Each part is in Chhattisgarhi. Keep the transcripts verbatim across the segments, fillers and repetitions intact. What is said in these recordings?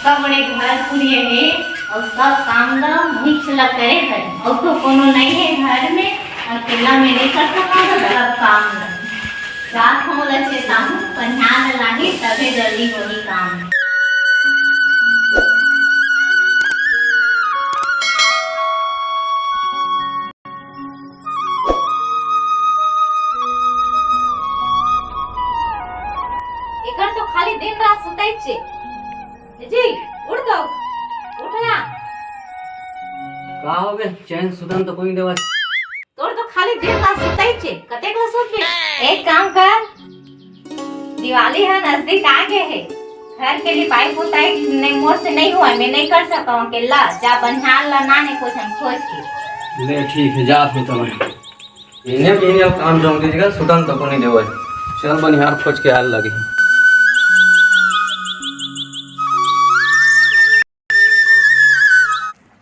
का बड़े घर कुरिया हे, अउ सब काम ल मुइच ल करे हरे, अउ तो कोनो नइ हे घर में, अकेला में नइ कर सकंव सब काम ल। रात हो ल चेताहूँ, बनिहार ल लाही, तभे जल्दी होही काम। एकर तो खाली दिन रात सुतइच हे। ए जी, उठ तो, उठ ना। का होगे? चैन सुतन तो कोई नइ देवय। तोर तो खाली दिन रात सुतइच हे, कतेक ल सुतबे? एक काम कर, दिवाली ह नजदीक आ गे हे, घर के लिपाई पुताई नइ, मोर से नइ होवय, मैं नइ कर सकंव अकेला। जा बनिहार ल ना हे कुछ हम खोज के। ले ठीक हे, जात हँव त मैं। इन्हें भी इन्हें काम जोंग दीजिएगा, सुतन तको नइ देवय। चल बनिहार खोज के आए ल लगही।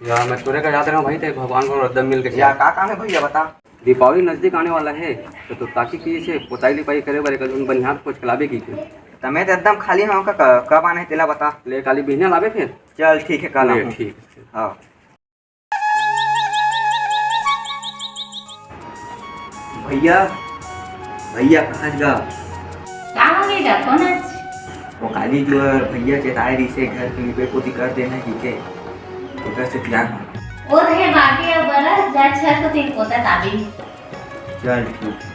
यार, मैं तोरे करा जात रहेंव भाई, ते भगवान को रद्दा मिल गे। यार, का काम हे भैया, बता। दीपावली नजदीक आने वाला हे, त तोर काकी कहिस हे पोताई लिपाई करे बर एक झन बनिहार खोज के लाबे कहिके। त मैं तो एकदम खाली हँव, का, का, कब आना हे तेला बता। ले, काली बिहनिया लाबे फेर। चल ठीक हे, काल ले, आऊँ। ठीक हे। हाँ। भैया, भैया, कहाँ गा? का होगे गा? कोन आच? वो काली जो हे, भैया चेताए रहिस हे, घर के लिपे पोती कर देना हे कहिके, तेकर से तियार हँव। ओ रे बाकी अब बरस जा छत को तीन पोता ताबी। चल ठीक।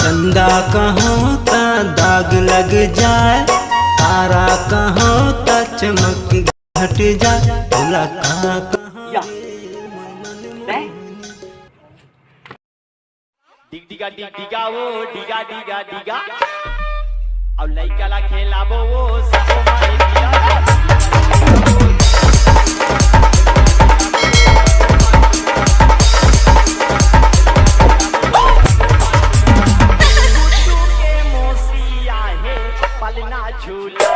चंदा कहो त दाग लग जाए, तारा कहो त चमक घट जाए, तोला का कहो या। डिग डिगा डिग डिगा वो, डिगा डिगा डिगा। अउ लइका ला खेलाबो वो, सबो मारे डिगा। गुड्डू के मौसी आहे, पलना झूला।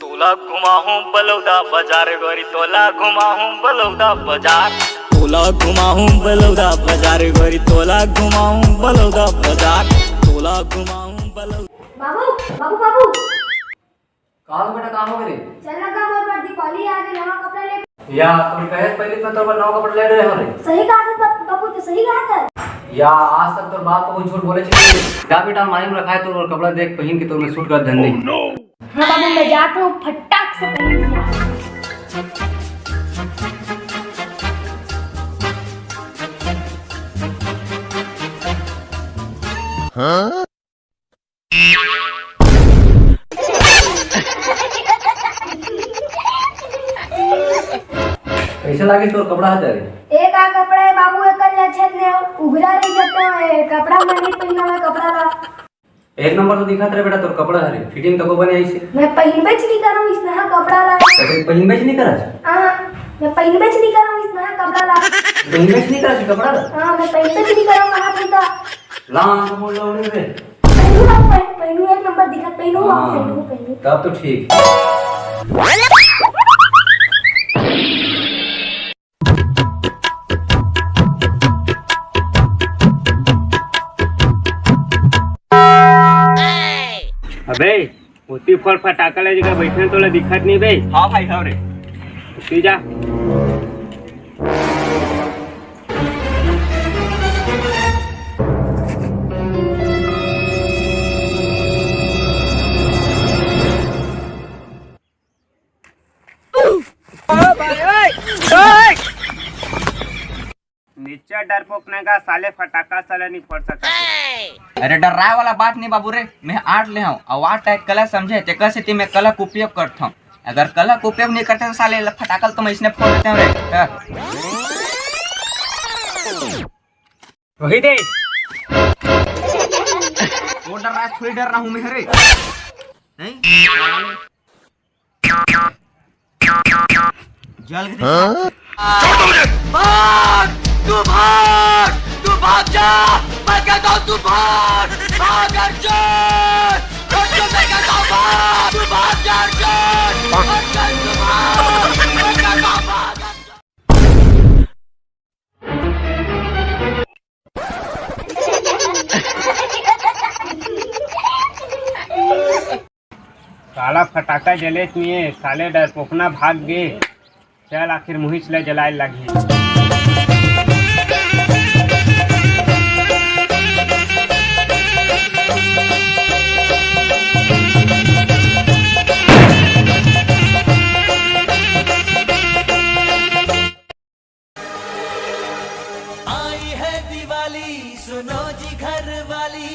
तोला घुमाहूँ बलौदा बाजार गोरी, तोला घुमाहूँ बलौदा बाजार। तोला घुमाहूँ बलौदा बाजार गोरी, तोला घुमाहूँ बलौदा बाजार। तोला घुमाहूँ बलौदा। बाबू, बाबू, बाबू। का हो बेटा, का हो गे रे? चल ना गा, मोर बर दीपावली आ गे, नवा कपड़ा ले। या, तुम कहे से पहले मैं तोर बर नवा कपड़ा ले रहे हो रे। सही कहा था बाप-, बाबू, तो सही कहा था। या, आज तक तोर बाप को कोई झूठ बोले चुके नहीं। जा बेटा, अलमारी में रखा है तोर कपड़ा, देख पहन के तोर में सूट कर धन नहीं। हाँ बाबू, मैं जाता हूँ, फटाक से पहन के आता हूँ। हाँ? कैसे लागे तोर कपड़ा ह तेरे? ए का कपड़ा हे बाबू, एकर ले छेद ने उघरा रही जते हे, कपड़ा में नहीं पहना हुआ कपड़ा ला। एक नंबर तो दिखत रहे बेटा तोर कपड़ा हरे, फिटिंग तको बने ऐसे। मैं पहिनबेच नहीं करूँ इसनहा कपड़ा ला। तो तू पहिनबेच नहीं करस? हाँ, मैं पहिनबेच नहीं करूँ इसनहा कपड़ा ला। पहिनबेच नहीं करस कपड़ा ला? हाँ, मैं पहिनबेच नहीं करूँ, कहाँ पे था? ला, हमको बोल रहा हूँ रे। पहनू आप, पहन-, पहनू एक नंबर दिखा, पहनू आप, हाँ, पहनू, पहनू। तब तो ठीक। अबे, ओती फोड़ फटाका ले जगह बैठे तोला दिखत नहीं बे? हाँ भाई, हाँ रे। ओती जा। निच्चट डरपोक नगा साले, फटाका साले नहीं फोड़ सकत। अरे डर्राय वाला बात नहीं बाबू रे, मैं art ले हूँ, अउ art एक कला समझे, तेकर सेती मैं कला के उपयोग करत हूँ। अगर कला के उपयोग नहीं करते तो साले ल-, फटाका ल तो मैं इसने फोड़ देते हूँ रे। हाँ। वही दे। वो डर्राय, थोड़ी डर्रा हूँ मैं रे। नहीं? जल के हाँ? छोड़ दो मुझे। भाग, तू भाग, तू भाग जा। मैं कहता हूँ तू भाग, भाग अर्जुन। अर्जुन, मैं कहता हूँ भाग, तू भाग जा अर्जुन। अर्जुन, तू भाग, मैं कहता हूँ भाग। साला फटाका जलेच निये, साले डरपोकना भाग गे। चल, आखिर मुहिच ल जलाए लागही। आई है दिवाली, सुनो जी घर वाली,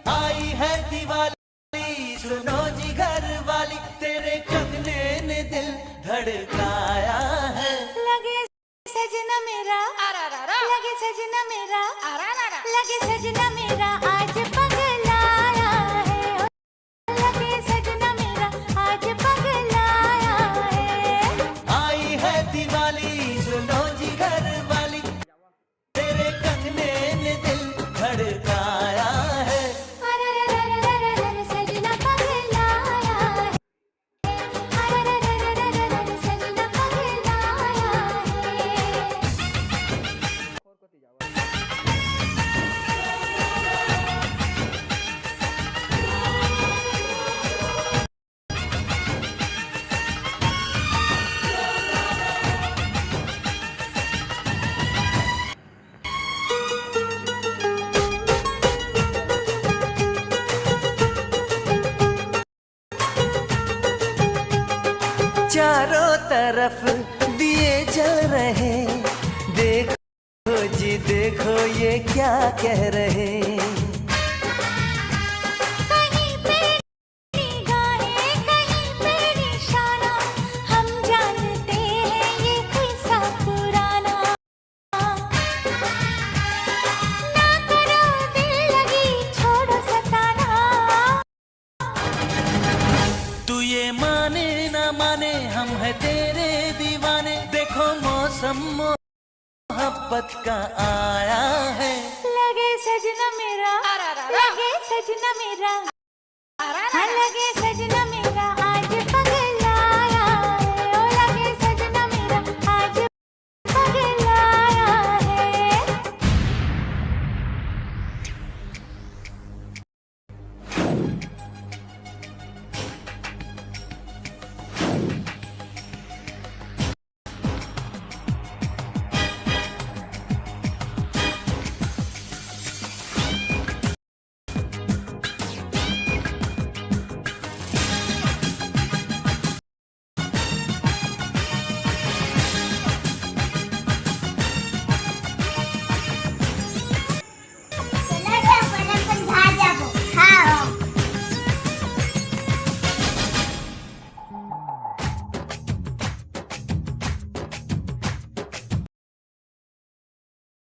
आई है दिवाली, सुनो जी घर वाली, तेरे कंगने ने दिल धड़काया है। लगे सजना मेरा, लगे सजना मेरा, लगे सजना मेरा आज पगलाया है। लगे सजना मेरा आज पगलाया है। आई है दिवाली, सुनो जी घर वाली, तेरे कंगने ने दिल धड़काया है। अरे रे रे रे रे रे रे, सजना पगलाया है। अरे रे रे रे रे रे रे, सजना पगलाया है। चारों तरफ दिए जल रहे, देखो जी देखो ये क्या कह रहे। कहीं पे निगाहें, कहीं पे निशाना, हम जानते हैं ये किस्सा पुराना। ना करो दिल लगी, छोड़ो सताना। तू ये माने ना माने, हम हैं तेरे दीवाने। देखो मौसम मोहब्बत का आया है। लगे सजना मेरा, लगे सजना मेरा, हाँ, लगे